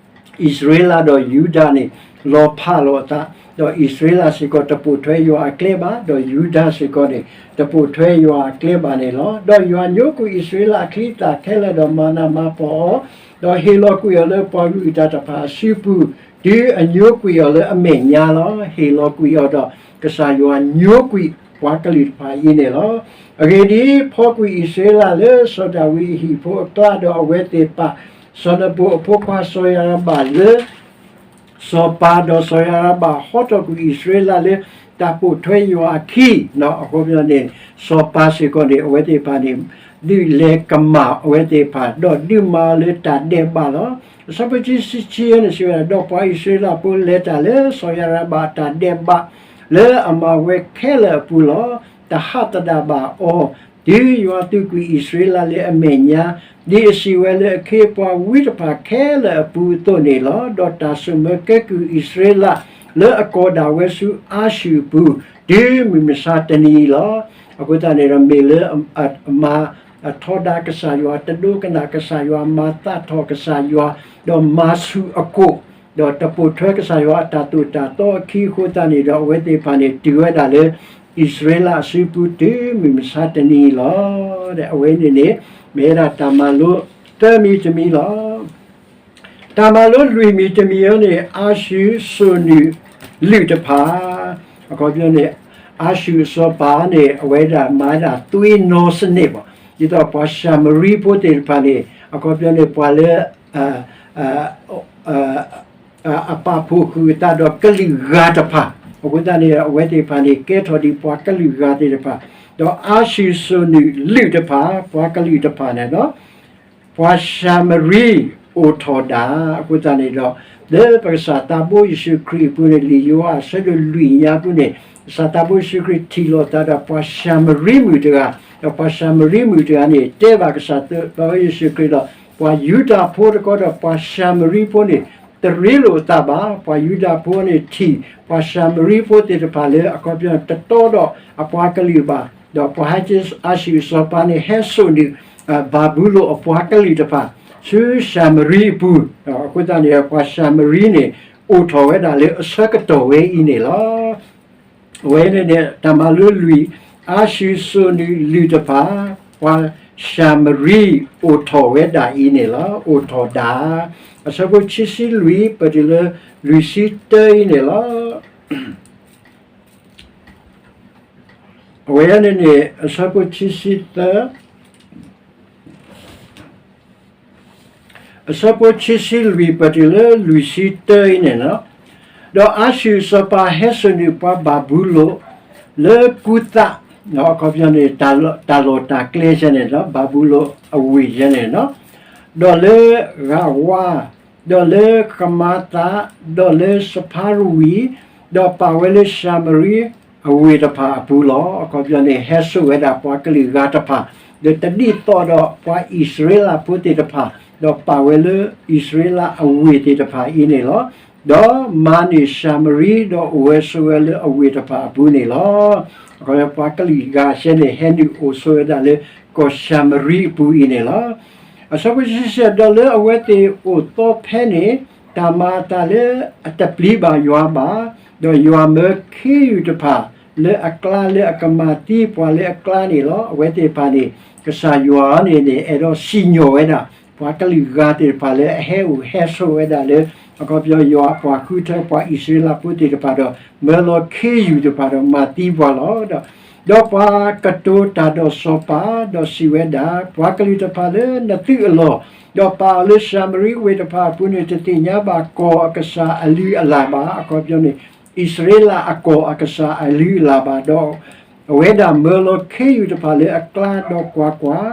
အံၣ်စရ့လးဒီးယူဒၤန့ၣ် လီၤဖးလိာ်အသး, ဒီးအံၣ်စရ့လးစ့ၢ်ကီးတပိာ်ထွဲယွၤအကျဲဘၣ်, ဒီးယူဒၤစ့ၢ်ကီးန့ၣ် တပိာ်ထွဲယွၤအကျဲဘၣ်န့ၣ်လီၤ. ဒီးယွၤညိကွံာ်အံၣ်စရ့လးအချံအသၣ်ခဲလၢာ်ဒီးမၤနးမၤဖှီၣ်အီၤ, ဒီးဟ့ၣ်လီၤကွံာ်အီၤလၢပှၤဂုာ်အုၣ်တၢ်တဖၣ်အစုပူၤ, တုၤအညိကွံာ်အီၤလၢအမဲာ်ညါလီၤ. ဟ့ၣ်လီၤကွံာ်အီၤဒီး ကစၢ်ယွၤညိကွံာ်ပှၤကလုာ်တဖၣ်အံၤန့ၣ်လီၤ. အဂ့ၢ်ဒ်အံၤ, ဖီကွံာ်အံၣ်စရ့လးလၢစီၤဒၤဝံးအဟံၣ်ဖိအကျါဒီးအဝဲသ့ၣ်ပာ် စီၤနဘူအဖိခွါစီၤယၤရဘၣ်လၢ စီၤပၤ, ဒီးစီၤယၤရဘၣ်ဟီထီၣ်ကွံာ်အံၣ်စရ့လးလၢတၢ်ပိာ်ထွဲယွၤအခံ, အခီပညီန့ၣ် စီၤပၤစ့ၢ်ကီးန့ၣ် အဝဲသ့ၣ်တဖၣ်န့ၣ် ဒုးလဲၤကမၣ်အဝဲသ့ၣ်တဖၣ် ဒီးဒုးမၤအီၤလၢတၢ်ဒဲးဘးလီၤ. အဆၢဖိခံဆံခံန့ၣ် စံးဝဲဒၣ်, ဒီးပှၤအံၣ်စရ့လးဖိလဲၤတၢ်လၢစီၤယၤရဘၣ်အတၢ်ဒဲးဘး လၢအမၤဝဲခဲလၢာ်အပူၤလီၤ. တဟးသဒၣ်ဘၣ်အီၤ တုၤယွၤသုးကွံာ်အံၣ်စရ့လးလၢအမဲာ်ညါ, ဒ်အစံးဝဲလၢအခ့အပှၤဝံတဖၣ်ခဲလၢာ်အပူၤအသိးန့ၣ်လီၤ. ဒီးတၢ်ဆိၣ်မၢကဲကုၢ်အံၣ်စရ့လး လၢအကီၢ်ဒၣ်ဝဲဆူအၤၡူၢ်အပူၤ တုၤမုၢ်မဆါတနံၤအံၤလီၤ. အဃိသတးန့ၣ်ဒီး မ့ၢ်လၢအမၤအထီဒါကစၢ်ယွၤ, တဒိကနၣ်ကစၢ်ယွၤ, မၤသးထီၣ်ကစၢ်ယွၤ, ဒီးမၤဆူၣ်အကိာ်, ဒီးတပိာ်ထွဲကစၢ်ယွၤအတၢ်သိၣ်တၢ်သီအခံအဃိသတးန့ၣ်ဒီး အဝဲသ့ၣ်တဖၣ်န့ၣ် တုၤဝဲဒၣ်လၢ အံၣ်စရ့လးအစုပူၤ တုၤမုၢ်မဆါတနံၤအံၤလီၤ. အဝဲန့ၣ်န့ၣ် မ့ၢ်ဝဲဒၣ်တၢ်မၤလိတၢ်မံၤတမံၤလီၤ. တၢ်မၤလိလွံၢ်မံၤတမံၤအံၤန့ၣ် အၤၡူၢ်စိၣ်နုာ်လုၢ်တဖၣ်, အခီပညီန့ၣ် အၤၡူၢ်အစီၤပၤန့ၣ် အဝဲဒၣ်မၤဒၣ်သွ့ၣ်နီၤစနံးဘၣ်, ဒ်သိးပှၤၡၤမရံဖိသ့ၣ်တဖၣ်န့ၣ် အခီပညီန့ၣ် ပှၤလၢ အပာ်ဖှိၣ်ဃုာ်အသးဒီးကလုာ်ဂၤတဖၣ်, အဃိသတးန့ၣ် အဝဲသ့ၣ်တဖၣ်န့ၣ် ကဲထီၣ်ဒံးပှၤကလုာ်ဂၤသ့ၣ်တဖၣ်, ဒီးအၤၡူၢ်စိၣ်နုာ်လုၢ်တဖၣ် ပှၤကလုာ်တဖၣ်န့ၣ် ပှၤၡၤမရံအိၣ်ထီၣ်ဒၣ်, အဃိသတးန့ၣ်ဒီး လၢပကစၢ်သးဘိယ့ၣ်ၡူးခရံာ်အပူၤန့ၣ် လံာ်ယိၤဟၣ်အဆၢဒိၣ်လွံၢ်ညါပူၤန့ၣ် ကစၢ်သးဘိယ့ၣ်ၡူးခရံာ်ထံၣ်လိာ်သးဒီးပှၤၡၤမရံမုၣ်တဂၤ, ဒီးပှၤၡၤမရံမုၣ်တဂၤန့ၣ် တဲဘၣ်ကစၢ်သးဘိယ့ၣ်ၡူးခရံာ်ဒီး ပှၤယူဒၤဖိတခီဒီးပှၤၡၤမရံဖိန့ၣ် တရ့လိာ်အသးဘၣ်, ပှၤယူဒၤဖိန့ၣ်ထံၣ် ပှၤၡၤမရံဖိသ့ၣ်တဖၣ်လၢအခီပညီတတီဒီးအပှၤကလုာ်ဘၣ်, ဒီးပှၤဟဲက့ၤအၤၡူၢ်အစီၤပၤန့ၣ် ဟဲစိာ်နုာ် ဘၤဘူလိၣ်အပှၤကလုာ်တဖၣ် ဆူၡၤမရံအပူၤ, အဃိသတးန့ၣ် ပှၤၡၤမရံန့ၣ် အိၣ်ထီၣ်ဝဲဒၣ်လၢအဆၢကတီၢ်ဝဲအံၤန့ၣ်လီၤ. အဝဲန့ၣ်န့ၣ် တၢ်မၤလိလွံၢ်, အၤၡူၢ်စိၣ်နုာ်လုၢ်တဖၣ်, ပှၤၡၤမရံအိၣ်ထီၣ်ဝဲဒၣ်အံၤန့ၣ်လီၤ. အိၣ်ထီၣ်ဒၣ်, အဆၢဖိခံဆံလွံၢ် ပတုၤလၢလွံၢ်ဆံတၢအံၤန့ၣ်လီၤ. အဝဲန့ၣ်န့ၣ် အဆၢဖိခံဆံသၢ အဆၢဖိခံဆံလွံၢ် ပတုၤလၢလွံၢ်ဆံတၢအံၤန့ၣ်လီၤ. ဒီးအၤၡူၢ်စီၤပၤဟဲစိာ်နုာ်ပှၤဘၤဘူလိၣ် လၢကူသး, အခီပညီန့ၣ် တၢ်လီၢ်တၢ်ကျဲယဲန့ၣ်လီၤ, ဘၤဘူလိၣ်အဝ့ၢ်ယဲန့ၣ်လီၤ, ဒီးလၢဂၤဝါ, ဒီးလၢကမၤသး, ဒီးလၢစဖါရဝံၤ, ဒီးပာ်ဝဲလၢၡၤမရံအဝ့ၢ်တဖၣ်အပူၤလီၤ. အခီပညီန့ၣ် ဟဲစိာ်ဝဲဒၣ်ပှၤကလုာ်ဂၤတဖၣ်, ဒီးတဒ်သိးဒီးပှၤအံၣ်စရ့လးဖိသ့ၣ်တဖၣ်, ဒီးပာ်ဝဲလၢအံၣ်စရ့လးအဝ့ၢ်သ့ၣ်တဖၣ်အံၤန့ၣ်လီၤ. ဒီးမၤန့ၢ်ၡၤမရံ, ဒီးအိၣ်ဝဲဆိးဝဲလၢအဝ့ၢ်တဖၣ်အပူၤန့ၣ်လီၤ. အခီပညီပှၤကလုာ်ဂၤစဲန့ၣ် ဟဲနုာ်အိၣ်ဆိးဝဲဒၣ်လၢကီၢ်ၡၤမရံအပူၤအံၤန့ၣ်လီၤ. အဆၢဖိဆံဆံ ဒီးလၢအဝဲသ့ၣ်အိၣ်သီဖဲန့ၣ် တၢ်မၤအသးလၢအတပျံၤဘၣ်ယွၤဘၣ်, ဒီးယွၤမၢခ့ယုၢ်တဖၣ်လၢအကျါ လၢအကမၤသံပှၤလၢအကျါန့ၣ်လီၤ. အဝဲသ့ၣ်တဖၣ်န့ၣ် ကစၢ်ယွၤန့ၣ်န့ၣ် အဲၣ်ဒိးစံၣ်ညီၣ်ဝဲဒၣ် ပှၤကလုာ်ဂၤသ့ၣ်တဖၣ်လၢအဟဲအိၣ်ဟဲဆိးဝဲဒၣ်လၢ အခီပညီယွၤအပှၤဃုထၢပှၤအံၣ်စရ့လးဖိသ့ၣ်တဖၣ်ဒီး မၢလီၤခ့ယုၢ်တဖၣ်ဒီးမၤသံပှၤလီၤ. ဒီး ဒီးပှၤကတိၤတၢ်ဒီးစီၤပၤ, ဒီးစံးဝဲဒၣ်, ပှၤကလုာ်တဖၣ်လၢနသုးအလီၢ်, ဒီးပာ်အီၤလၢၡၤမရံဝ့ၢ်တဖၣ်အပူၤန့ၣ် တသ့ၣ်ညါဘၣ်ကီၢ်အကစၢ်အလုၢ်အလၢ်ဘၣ်, အခီပညီန့ၣ် အံၣ်စရ့လးအကီၢ်အကစၢ်အလုၢ်အလၢ်ဘၣ်, ဒီးအဝဲဒၣ်မၢလီၤခ့ယုၢ်တဖၣ်လၢအကျါ, ဒီးကွၢ်ကွၢ်,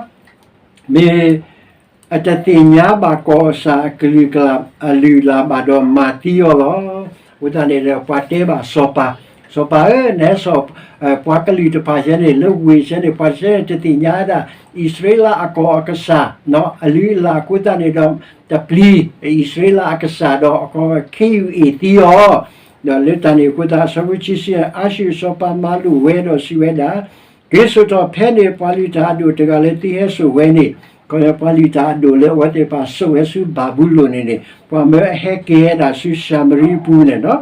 မ့ၢ်အတသ့ၣ်ညါဘၣ်ကီၢ်အကစၢ်အကလုၢ်ကလၢ် အလုၢ်အလၢ်ဘၣ်ဒီးမၤသံအီၤလီၤ. အဃိသတးန့ၣ်ဒီး ပှၤတဲဘၣ်စီၤပၤ, စီၤပၤဧၢ, နဟဲစိာ် ပှၤကလုာ်တဖၣ်ယဲန့ၣ် လၢဝ့ၢ်ယဲန့ၣ် ပှၤတဆဲန့ၣ် တသ့ၣ်ညါဒၣ် အံၣ်စရ့လးအကီၢ်အကစၢ် အလုၢ်အလၢ်အဃိသတးန့ၣ်ဒီး တပျံၤအံၣ်စရ့လးအကစၢ်ဒီး အခီပညီခ့ယုၢ်အ့ၣ်သံအီၤ, ဒီးလၢတၢ်န့ၣ်အဃိသတး အဆၢဖိခံဆံ အါဆူၣ်စီၤပၤမၤလိာ်ဝဲဒီးစံးဝဲဒၣ်, က့ၤစိာ်ထီၣ်ဖဲန့ၣ် ပှၤလုၢ်တၢ်အဒိၣ်တဂၤလၢသုဟဲစိာ်ဝဲန့ၣ်, ခီပညီပှၤလုၢ်တၢ်အဒိၣ်လၢအဝဲသ့ၣ်တဖၣ်စိာ်ဝဲဆူဘၤဘူလိၣ်န့ၣ်န့ၣ် ပှၤမၢအဟဲက့ၤဝဲဒၣ်ဆူၡၤမရံအပူၤန့ၣ်လီၤ.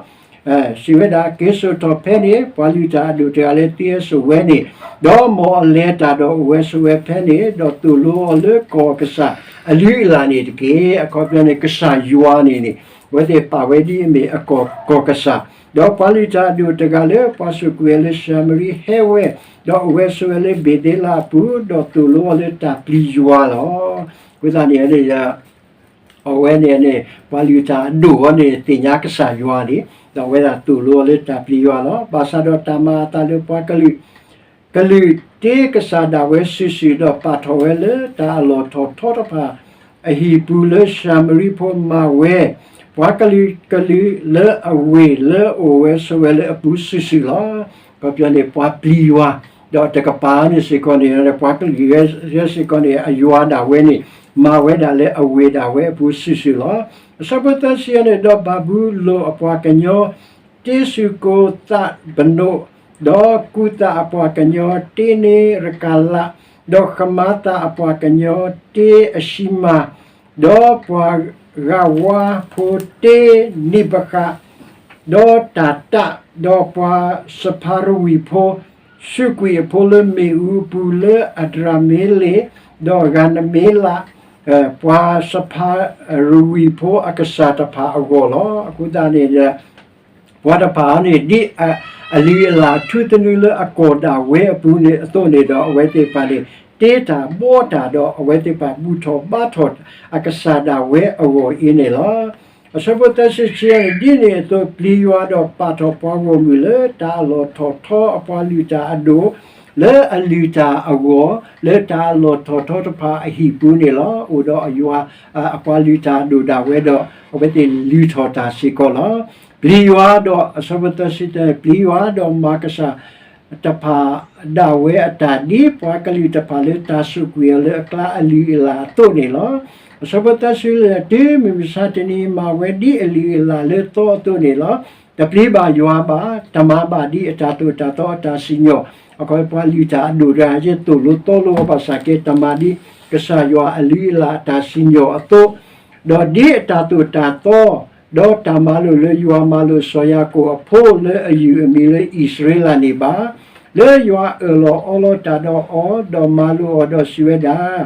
စံးဝဲဒၣ်, က့ၤစိာ်ထီၣ်ဖဲန့ၣ် ပှၤလုၢ်တၢ်အဒိၣ်တဂၤလၢသုဟဲစိာ်ဝဲန့ၣ်, ဒီးမ်အလဲၤတၢ်ဒီးအိၣ်ဝဲဆိးဝဲဖဲန့ၣ်, ဒီးသိၣ်လိအီၤလၢကီၢ်အကစၢ်အလုၢ်အလၢ်န့ၣ်တက့ၢ်. အခီပညီန့ၣ် ကစၢ်ယွၤန့ၣ်န့ၣ် အဝဲသ့ၣ်ပာ်ဝဲဒ်အမ့ၢ်အကီၢ်ကစၢ်, ဒီးပှၤလုၢ်တၢ်အဒိၣ်တဂၤလၢပှၤစိာ်ကွံာ်အီၤလၢၡၤမရံဟဲဝဲ, ဒီးအိၣ်ဝဲဆိးဝဲလၢဘ့ၤသ့လးအပူၤ, ဒီးသိၣ်လိအီၤလၢတၢ်ပျံၤယွၤလီၤ. အဃိသတးန့ၣ် အဝဲန့ၣ်န့ၣ် ပှၤလုၢ်တၢ်အဒိၣ်အီၤန့ၣ် သ့ၣ်ညါကစၢ်ယွၤန့ၣ်, ဒီးအဝဲဒၣ်သိၣ်လိအီၤလၢတၢ်ပျံၤယွၤလီၤ. ဘၣ်ဆၣ်ဒီးတၢ်မၤအသးလၢပှၤကလုာ် ကလုာ်တ့ကစၢ်ဒၣ်ဝဲစုာ်စုာ်, ဒီးပာ်ထီၣ်ဝဲလၢတၢ်အလီၢ်ထီၣ်ထီတဖၣ်အဟံၣ်ပူၤလၢၡၤမရံဖိမၤဝဲ, ပှၤကလုာ်ကလုာ်လၢအဝ့ၢ်လၢအအိၣ်ဝဲဆိးဝဲလၢအပူၤစုာ်စုာ်လီၤ. အခီပညီန့ၣ် ပှၤပျံၤယွၤ, ဒီးတကပၤန့ၣ်စ့ၢ်ကီးန့ၣ် ပှၤကလုာ်ဂဲၤစ့ၢ်ကီးန့ၣ် အယွၤဒၣ်ဝဲန့ၣ် မၤဝဲဒၣ်လၢအဝ့ၢ်ဒၣ်ဝဲအပူၤစုာ်စုာ်လီၤ. အဆၢဖိသၢဆံန့ၣ်, ဒီးဘၤဘူလိၣ်အပှၤကညီ တ့စူၤကိသးဘနိး, ဒီးကူသးအပှၤကညီတ့န့ရကၤလး, ဒီးဃမၤသးအပှၤကညီတ့အၡံမၤ, ဒီးပှၤဂၤဝါဖိတ့နံၣ်ပဃး, ဒီးတၢ်တး, ဒီးပှၤစဖၤရဝံၣ်ဖိ စူးကွံာ်အဖိလၢမ့ၣ်အူအပူၤလၢအဒြၣ်မ့လ့း, ဒီးဂၤနမ့လး, ပှၤစဖၤရဝံၣ်ဖိအကစၢ်တဖၣ်အဂီၢ်လီၤ. အဃိသတးန့ၣ် ပှၤတဖၣ်န့ၣ် ဒ်အလုၢ်အလၢ်ထူသနူလၢအကီၢ်ဒၣ်ဝဲအပူၤန့ၣ်အသိးန့ၣ်ဒီး အဝဲသ့ၣ်တဖၣ်န့ၣ် တ့တၢ်ဘှီတၢ်ဒီး အဝဲသ့ၣ်တဖၣ်ဘူၣ်ထီၣ်ဘါထီၣ်အကစၢ်ဒၣ်ဝဲအဂီၢ်အံၤန့ၣ်လီၤ. အဆၢဖိသၢဆံခံန့ၣ်, ဒ်န့ၣ်အသိးပျံၤယွၤဒီးပာ်ထီၣ်ပှၤဂီၢ်မုၢ်လၢတၢ်အလီၢ်ထီၣ်ထီအပှၤလုၢ်တၢ်အဒိၣ်, လၢအလုၢ်တၢ်အဂီၢ်, လၢတၢ်အလီၢ်ထီၣ်ထီတဖၣ်အဟံၣ်ပူၤန့ၣ်လီၤ. အိၣ်ဒီးအယွၤ အပှၤလုၢ်တၢ်အဒိၣ်ဒၣ်ဝဲဒီး အဝဲသ့ၣ်လုၢ်ထီၣ်တၢ်စ့ၢ်ကီးလီၤ. ပျံၤယွၤဒီး အဆၢဖိသၢဆံသၢ, ပျံၤယွၤဒီးမၤကစၢ်တဖၣ်ဒၣ်ဝဲအတၢ် ဒ်ပှၤကလုာ်တဖၣ်လၢတၢ်စူးကွံာ်အီၤလၢအကျါအလုၢ်အလၢ်အသိးန့ၣ်လီၤ. အဆၢဖိသၢဆံလွံၢ်, တုၤမုၢ်မဆါတနံၤမၤဝဲဒ်အလုၢ်အလၢ်လၢသီအသိးန့ၣ်လီၤ. တပျံၤဘၣ်ယွၤဘၣ်, တမၤဘၣ်ဒ်အတၢ်သိၣ်တၢ်သီအတၢ်စံၣ်ညီၣ်, အခီပညီပှၤလုၢ်တၢ်အဒိၣ်တဂၤ ယသိၣ်လိသီလိအီၤဘၣ်ဆၣ်က့ တမၤဒ်ကစၢ်ယွၤအလုၢ်အလၢ်အတၢ်စံၣ်ညီၣ်အသိး, ဒီးဒ်အတၢ်သိၣ်တၢ်သီ, ဒီးတၢ်မၤလိာ်လၢယွၤမၤလိာ်စီၤယၤကိာ်အဖိလၢအယုၢ်အမံၤလၢအံၣ်စရ့လးန့ၣ်ဘၣ်, လၢယွၤအၢၣ်လီၤအီလီၤတၢ်ဒီးအီၤ, ဒီးမၤလိာ်အီၤဒီးစံးဝဲဒၣ်,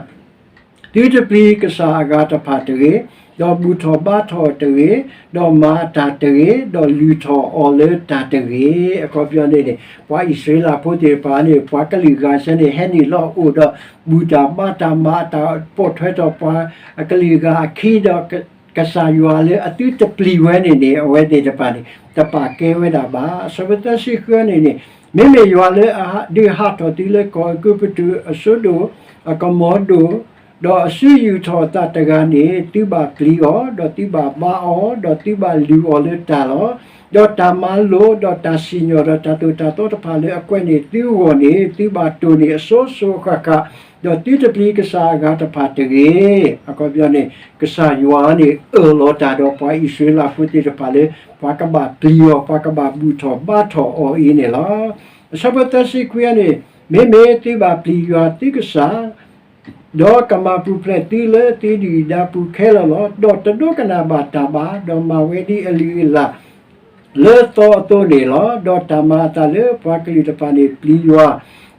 သုတပျံၤကစၢ်အဂၤတဖၣ်တဂ့ၤ, ဒီးဘူၣ်ထီၣ်ဘါထီၣ်တဂ့ၤ, ဒီးမၤအတၢ်တဂ့ၤ, ဒီးလုၢ်ထီၣ်အီၤလၢတၢ်တဂ့ၤ. အခီပညီန့ၣ်န့ၣ် ပှၤအံၣ်စရ့လးဖိသ့ၣ်တဖၣ်န့ၣ် ပှၤကလုာ်ဂၤဆၢန့ၣ် ဟဲနုာ်လီၤအိၣ်ဒီး ဘူၣ်တၢ်ဘါတၢ် မၤအတၢ်ပိာ်ထွဲထီၣ်ပှၤအကလုာ်ဂၤအခံဒီး ကစၢ်ယွၤလၢအသုတပျံၤဝဲန့ၣ်န့ၣ် အဝဲသ့ၣ်တဖၣ်န့ၣ် တပာ်ကဲဝဲဒၣ်ဘၣ်. အဆၢဖိသၢဆံဃုန့ၣ်န့ၣ်, မ့မ့ၢ်ယွၤလၢအဒုးဟးထီၣ်သုလၢကီၢ်အဲၤကူပတူးအစိဒိၣ်အကမီၤဒိၣ်, ဒီးအစုယူာ်ထီၣ်အသးတဂၤန့ၣ် သုဘၣ်ပျံၤအီၤ, ဒီးသုဘၣ်ဘါအီၤ, ဒီးသုဘၣ်လုၢ်အီၤလၢတၢ်လီၤ. ဒီးတၢ်မၤလိာ်, ဒီးတၢ်စံၣ်ညီၣ်, ဒီးတၢ်သိၣ်တၢ်သီတဖၣ်လၢအကွဲးန့ၢ်သုအဂီၢ်န့ၣ် သုဘၣ်တိၢ်န့ၢ်အစိၤစိၤအဃၣ်ဃၣ်, ဒီးသုတပျံၤကစၢ်အဂၤတဖၣ်တဂ့ၤ. အခီပညီန့ၣ် ကစၢ်ယွၤန့ၣ် အၢၣ်လီၤတၢ်ဒီးပှၤအံၣ်စရ့လးဖိသ့ၣ်တဖၣ်လၢ ပှၤကဘၣ်ပျံၤအီၤ, ပှၤကဘၣ်ဘူၣ်ထီၣ်ဘါထီၣ်အီၤအံၤန့ၣ်လီၤ. အဆၢဖိသၢဆံခွံန့ၣ်, မ့မ့ၢ်သုဘၣ်ပျံၤယွၤသုကစၢ် ဒီးကမၤပူၤဖျဲးသုလၢသုဒုၣ်ဒါပူၤခဲလၢာ်လီၤ. ဒီးတဒိကနၣ်ဘၣ်တၢ်ဘၣ်, ဒီးမၤဝဲဒ်အလုၢ်အလၢ် လၢသီအသိးန့ၣ်လီၤ. ဒီးတၢ်မၤအသးလၢပှၤကလုာ်တဖၣ်န့ၣ် ပျံၤယွၤ,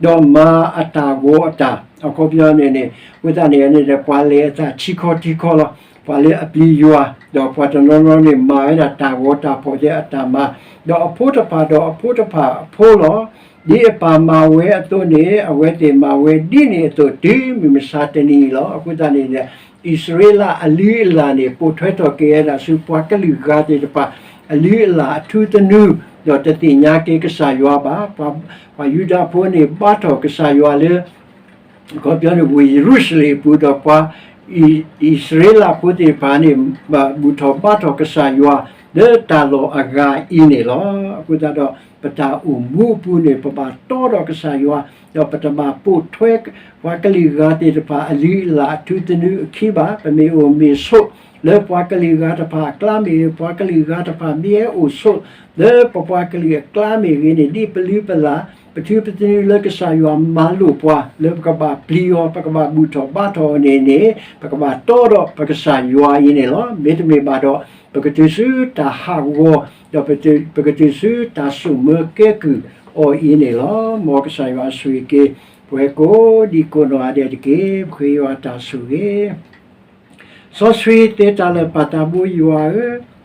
ဒီးမၤအတၢ်ဂီၤအတၢ်, အခီပညီန့ၣ်န့ၣ် အဃိသတးန့ၣ်န့ၣ် ပှၤလဲၤအသးထံကီၢ်ထံကီၢ်လီၤ. ပှၤလၢအပျံၤယွၤ, ဒီးပှၤတနီၤနီၤန့ၣ် မၤဝဲဒၣ်တၢ်ဂီၤတၢ်ဖီၣ်ယဲအတၢ်မၤ, ဒီးအဖိတဖၣ်ဒီးအဖိတဖၣ်အဖိလီၤ. ဒ်အပၢ်မၤဝဲအသိးန့ၣ် အဝဲသ့ၣ်မၤဝဲဒ်န့ၣ်အသိး တုၤမုၢ်မဆါတနံၤအံၤလီၤ. အဃိသတးန့ၣ် အံၣ်စရ့လးအလုၢ်အလၢ်န့ၣ် ပိာ်ထွဲထီၣ်က့ၤဝဲဒၣ်ဆူပှၤကလုာ်ဂၤသ့ၣ်တဖၣ် အလုၢ်အလၢ်အထူသနူ ဒီးတသ့ၣ်ညါက့ၤကစၢ်ယွၤဘၣ်. ပှၤယူဒၤဖိန့ၣ် ဘါထီၣ်ကစၢ်ယွၤလၢ အခီပညီန့ၣ်ဝ့ၢ်ယရူၤၡလ့ၣ်အပူၤ ဒီးပှၤအံၣ်စရ့လးဖိသ့ၣ်တဖၣ်န့ၣ် ဘူၣ်ထီၣ်ဘါထီၣ်ကစၢ်ယွၤ လၢတၢ်လီၢ်အဂၤအံၤန့ၣ်လီၤ. အဃိသတးဒီး ပတၢ်အိၣ်မူအပူၤန့ၣ် ပဘၣ်တီဒီးကစၢ်ယွၤ, ဒီးပတဘၣ်ပိာ်ထွဲ ပှၤကလုာ်ဂၤသ့ၣ်တဖၣ်အလုၢ်အလၢ်အထူသနူအခံဘၣ်. ပမ့ၢ်အိၣ်မ့ၢ်ဆိး လၢပှၤကလုာ်ဂၤတဖၣ်အကျါမ့ၢ်ဂ့ၤ, ပှၤကလုာ်ဂၤတဖၣ်မ့ၢ်ဟဲအိၣ်ဆိး လၢပပှၤကလုာ်အကျါမ့ၢ်ဂ့ၤန့ၣ် ဒ်ပလုၢ်ပလၢ် ပထူပသနူလၢကစၢ်ယွၤမၤလိာ်ပှၤ လၢပကဘၣ်ပျံၤအီၤ ပကဘၣ်ဘူၣ်ထီၣ်ဘါထီၣ်အီၤန့ၣ်န့ၣ် ပကဘၣ်တီဒီးပကစၢ်ယွၤအံၤန့ၣ်လီၤ. မ့တမ့ၢ်ဘၣ်ဒီး ပကတုၤဆူတၢ်ဟးဂီၤ ဒီးပကတုၤဆူတၢ်ဆိၣ်မၢကဲကုၢ်အီၤအံၤန့ၣ်လီၤ. မ်ကစၢ်ယွၤဆိၣ်ဂ့ၤက့ၤ ပဝဲကိးဒံကိးနီၢ်ဂၤဒဲးတက့ၢ်. ပဃ့ယွၤတၢ်ဆိၣ်ဂ့ၤ စီဆှံသ့တၢ်လၢာ်ပၢ်သးဘိယွၤဧၢ,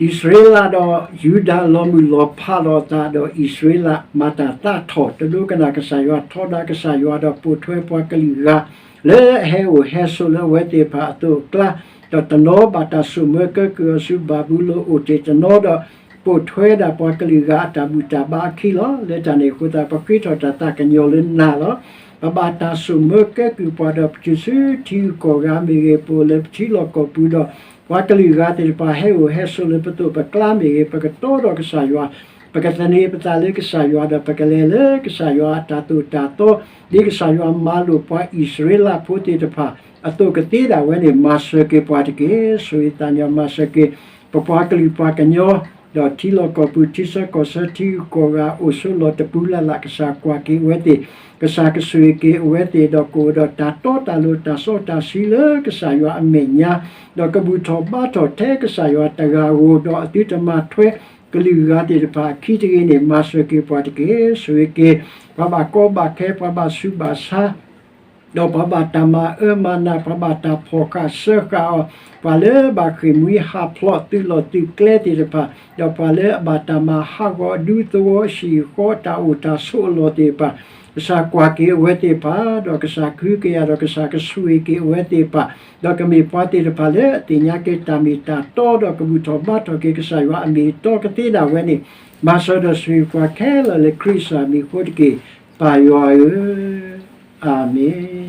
အံၣ်စရ့လးဒီးယူဒၤလီၤမုၢ်လီၤဖးလိာ်အသး ဒီးအံၣ်စရ့လးမၤတၢ်သးထီၣ် တဒိကနၣ်ကစၢ်ယွၤ ထီဒါကစၢ်ယွၤ ဒီးပိာ်ထွဲပှၤကလုာ်ဂၤ လၢအဟဲအိၣ်ဟဲဆိးလၢအဝဲသ့ၣ်တဖၣ်အသိးအကျါ, ဒီးတနီၤဘၣ်တၢ်ဆိၣ်မၢကဲကုၢ်အီၤဆူဘၤဘူလိၣ်အိၣ်တ့ၢ်တနီၤဒီး ပိာ်ထွဲဒၣ်ပှၤကလုာ်ဂၤအတၢ်ဘူၣ်တၢ်ဘါအခံလီၤ. လၢတၢ်န့ၣ်အဃိသတး ပဃ့ထီၣ်တၢ်သးကညီၤလၢနၤလီၤ. ပဘၣ်တၢ်ဆိၣ်မၢကဲကုၢ်ပှၤဒီးပတုၤဆူထံဂုၤကီၢ်ဂၤမ့ၢ်ဂ့ၤ ပအိၣ်လၢပထံလီၢ်ကီၢ်ပူၤဒီး ပှၤကလုာ်ဂၤသ့ၣ်တဖၣ်ဟဲအိၣ်ဟဲဆိးလၢပသိးပကျါမ့ၢ်ဂ့ၤ ပကတီဒီးကစၢ်ယွၤ, ပကသန့ၤပသးလၢကစၢ်ယွၤ ဒီးပကလဲၤလၢကစၢ်ယွၤအတၢ်သိၣ်တၢ်သီ ဒ်ကစၢ်ယွၤမၤလိာ်ပှၤအံၣ်စရ့လးဖိသ့ၣ်တဖၣ် အသိးကသ့ဒၣ်ဝဲန့ၣ် မၤစၢၤက့ၤပှၤတက့ၢ်. ဆိၣ်ဂ့ၤသးကညီၤမၤစၢၤက့ၤ ပပှၤကလုာ်ပှၤကညီ ဒီးထံလီၢ်ကီၢ်ပူၤ ထံဆၢကီၢ်ဆၢ ထံဂုၤကီၢ်ဂၤအိၣ်ဆိးလီၤတပူၤလၢ်လၢ် ကစၢ်ကွၢ်က့ၤအဝဲသ့ၣ်, ကစၢ်ကဆိၣ်ဂ့ၤက့ၤအဝဲသ့ၣ် ဒီးကအိၣ်ဒီးတၢ်တီတၢ်လိၤတၢ်စီတၢ်ဆှံလၢကစၢ်ယွၤအမဲာ်ညါ, ဒီးကဘူၣ်ထီၣ်ဘါထီၣ်ထဲကစၢ်ယွၤတဂၤဧိၤ ဒီးအသုတမၤထွဲကလုာ်ဂၤသ့ၣ်တဖၣ်အခံတဂ့ၤန့ၣ် မၤစၢၤက့ၤပှၤတက့ၢ်. ဆိၣ်ဂ့ၤက့ၤ ပှၤဘၣ်ကီဘၣ်ခဲ ပှၤဘၣ်ဆူးဘၣ်ဆါ ဒီးပှၤဘၣ်တၢ်မၤအၢမၤနး ပှၤဘၣ်တၢ်ဖီၣ်ဃာ်စၢဃာ်အီၤ, ပှၤလၢဘၣ်ဃ့ၢ်မှံဟးဖျိးသုးလီၢ်သုးကျဲသ့ၣ်တဖၣ်, ဒီးပှၤလၢအဘၣ်တၢ်မၤဟးဂီၤအဒူသဝီ ဟံၣ်ဃီတၢ်အိၣ်တၢ်ဆိးအလီၢ်သ့ၣ်တဖၣ်, ကစၢ်ကွၢ်က့ၤအဝဲသ့ၣ်တဖၣ်, ဒီးကစၢ်ကဟုကယာ် ဒီးကစၢ်ကဆိၣ်ဂ့ၤက့ၤအဝဲသ့ၣ်တဖၣ်, ဒီးကမ့ၢ်ပှၤသ့ၣ်တဖၣ်လၢအသ့ၣ်ညါက့ၤတၢ်မ့ၢ်တၢ်တီ ဒီးကဘူၣ်ထီၣ်ဘါထီၣ်က့ၤကစၢ်ယွၤအမ့ၢ်အတီကသ့ဒၣ်ဝဲန့ၣ်, မၤစၢၤဒီးဆိၣ်ဂ့ၤပှၤခဲလၢာ်လၢခရံာ်အမံၤအဃိတက့ၢ်, ပၢ်ယွၤဧၢ, အၤမ့ၣ်.